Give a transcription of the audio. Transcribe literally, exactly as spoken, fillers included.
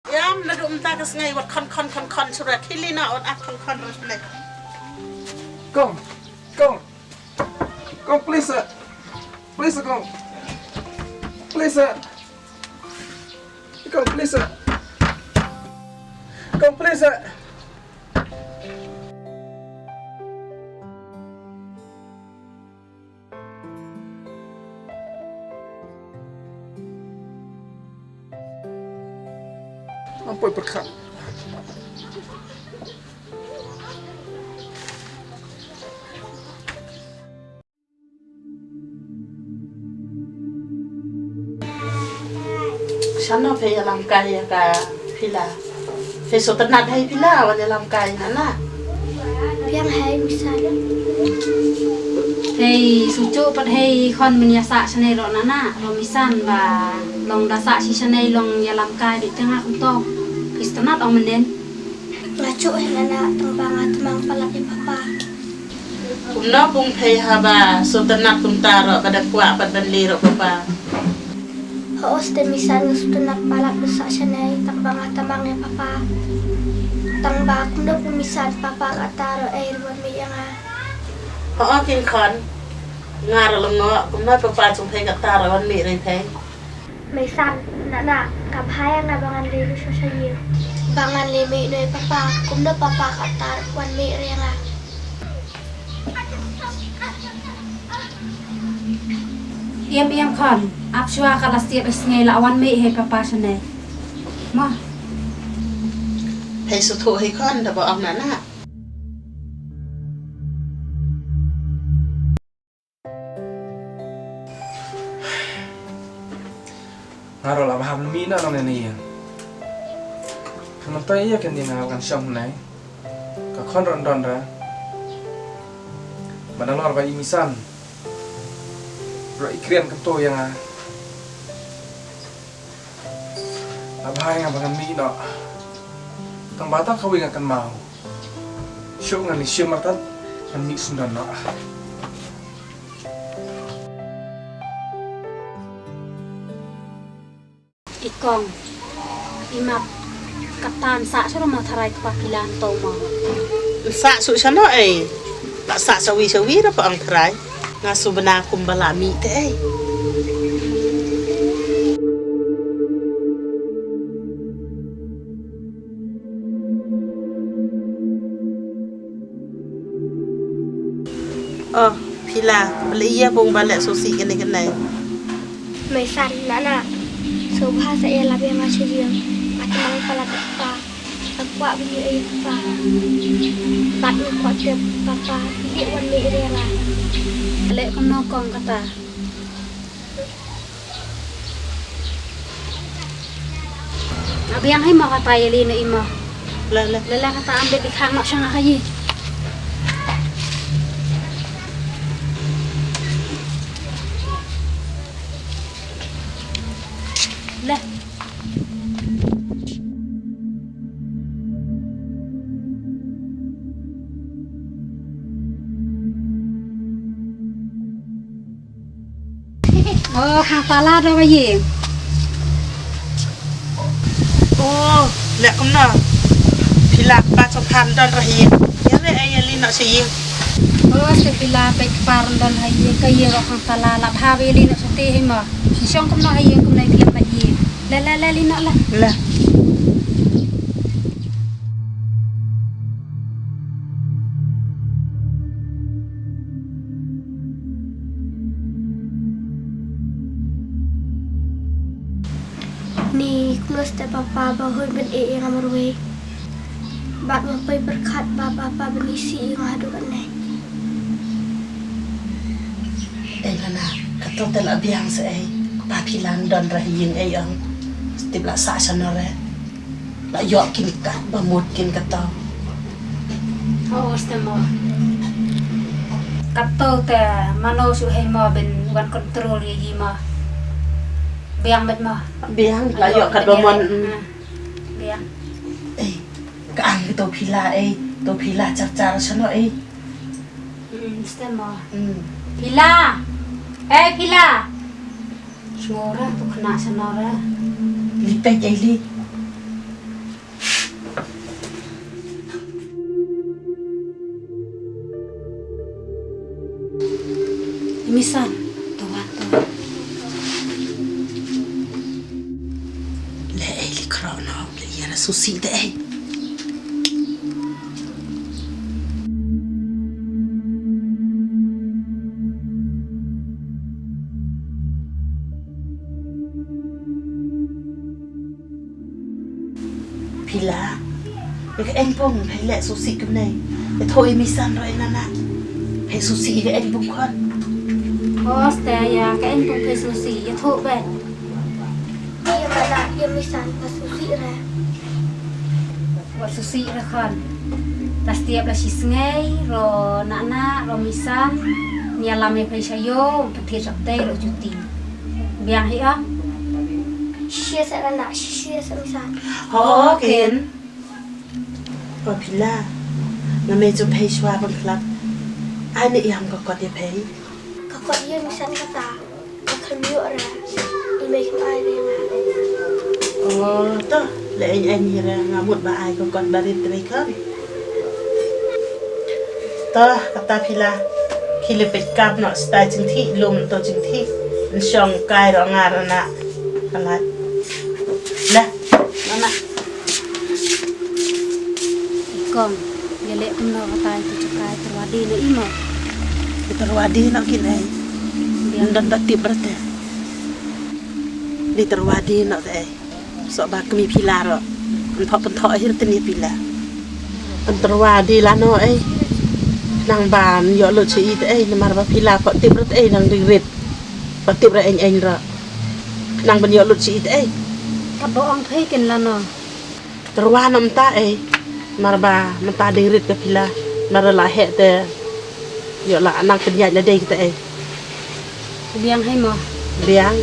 Ïam, naduh mynta ka sngi wat khon khon khon khon shuh re, khie leit noh, wat ap khon khon re shuh re. Kong, kong, kong, please, sir. Please, sir, kong. Please, sir. Kong, please, sir. Kong, please, sir. Ym poi pyrkhat. Shano phi ïalam kai ïa ka Pila? Phi sngewtynnat hi Pila wan ïalam kai na na? Biang hi Misan. Hei, sngewthuh pat hei khon, men ïa sah shane ruh na na, ruh Misan ba long da sah shi shane long ïalam kai beit te nga kumto. Phi sngewtynnat ong mynnin. Nga shu hi na na tang ba nga tymmen palat ïa papa. Kumno bun phi haba sngewtynnat kumta ruh ba da kwah pat ban leh ruh papa. Ho, Misan, nga sngewtynnat palat ba sah shane tang ba nga tymmen ïa papa. Tang ba kumno bun Misan, papa kata ruh ei ruh wan mih ïa nga. Ho, kin khon. Nga ruh lyngngoh kumno papa jong phi kata ruh wan mih ïa phi. Misan, na na, ka bha ïa nga ba ngan leit lut sha ïing. Ba ngan leit mih noh ïa papa, kumno papa kata ruh wan mih ïa nga. Im im khon, ap shuwa, ka la sep ïa sngi la wan mih hi papa shane. Mo. Phi sngewthuh hi khon da ba ong na na. Nga ruh la bha ban mih noh nangne na ïing. Kan mynta ïa kane nga kan shong nai. Ka khon ran don ra. Ba nalor ba i Misan ruh i kren kyntu ïa nga. La bha ïa nga ba ngan mih noh. Tang ba tang kawei nga kynmaw. Shuh ngan ïa shim artat ngan mih sngewdon noh. I kong, i mat, kata yn sah shuh ruh mo tharai kpa Pila hangto mo. Yn sah shuh shano ei. La sah shawi shawi ruh pha ong tharai. Nga sngewbha kumba la mih te ei. Oh, Pila, balei ïa bun ba leh sngewsih kane kane. Misan, na na. Sngewbha sa ïa lap ïa nga sha ïing. Nga tymmen palat ïa papa. Nga kwah ban ïohi ïa papa. Bad nga kwah tip papa. Phi wan mih ïa nga. Leh kumno kong kata. Nga biang hi mo kata, ïa leit noh i mo. La la. La la kata, am dei phi khang noh sha nga ha ïing. La. Oh, hangta la don ha ïing. Oh, leh kumno? Pila, kpa jong pha don ha ïing. Ïa leh ei, ïa leit noh sha ïing. Oh, se Pila, peit kpa don ha ïing, ka ïing ruh hangta la, la bha ba ïa leit noh shatei hi mo. Shu shong kumno ha ïing kumno, ïa leit noh ïing. Leh leh leh, leit noh leh. Leh. Ni kumno step papa ba hun ban ïeh ïa nga marwei. Bad nga poi pyrkhat ba papa ban isih ïa nga haduh katne. Ei nana, kato te la biang sa ei. Kpa phi la don ra ha ïing ei ong. Tip la sah shano re. La ïoh kin kat ba mut kin kato. Oh, stem mo. Kato te mano shu hei mo ban wan control ïa i mo. Biang met mo. Biang, la ïoh kat ba mon. Biang. Ei, ka ang to Pila ei, to Pila char char shano ei. Hmm, stem mo. Hmm. Pila. Ei, Pila. Shngora to khana shano ra. Lipet ei li. Khraw noh, phi ïa la susi te ei. Phi la, ïa ka eng pung phi leh susi kumne. Ïa thoh ïa misan roi nana. Phi susi ïa ka eng pung khon. Hos te ïa ka eng pung phi susi ïa thoh be. Ïa ka la ïa misan ka susi re. Wat susi re khon. Ta stiap la shi sngi ro nana ro misan. Nia lam ïa phi sha ïo ka thit rak te ro juti. Biang hi ah. Shia sa nana shia sa misan. Ho kin. O phi la. Nga mei ju phi shwa ban khlap. Ai ne ïam ka kot ïa phi. Ka kot ïa misan kata. Ka kham ïoh ra. I mei kham ai re nga. O to le eng eng hi ra nga mut ba ai ka kot ba rit re kham. To kata phi la. Khi le pet kap noh stai jingthi lum to jingthi. Nshong kai ro nga ra na. Kalat. La. Nana. I kong, ïa leh kumno kata ïa tu chukai tyrwa di na i mo. Tyrwa di na kin ei. Ym don ba tip rate. Di tyrwa di na te ei. Sok ba kmi phi la ro. Ym thok ym thok hi rate ni phi la. Ym tyrwa di la no ei. Nang ban ïoh lut chi i te ei namar ba phi la ko tip rate ei nang di rit. Ba tip ra eng eng ro. Nang ban ïoh lut chi i te ei. Ka ba ong phi kin la no. Tyrwa na mynta ei. Mar ba mynta dei rit ka phi la. Mar la heh te. Ïoh la nang pynïaid la dei kita ei. Biang hai mo. Biang.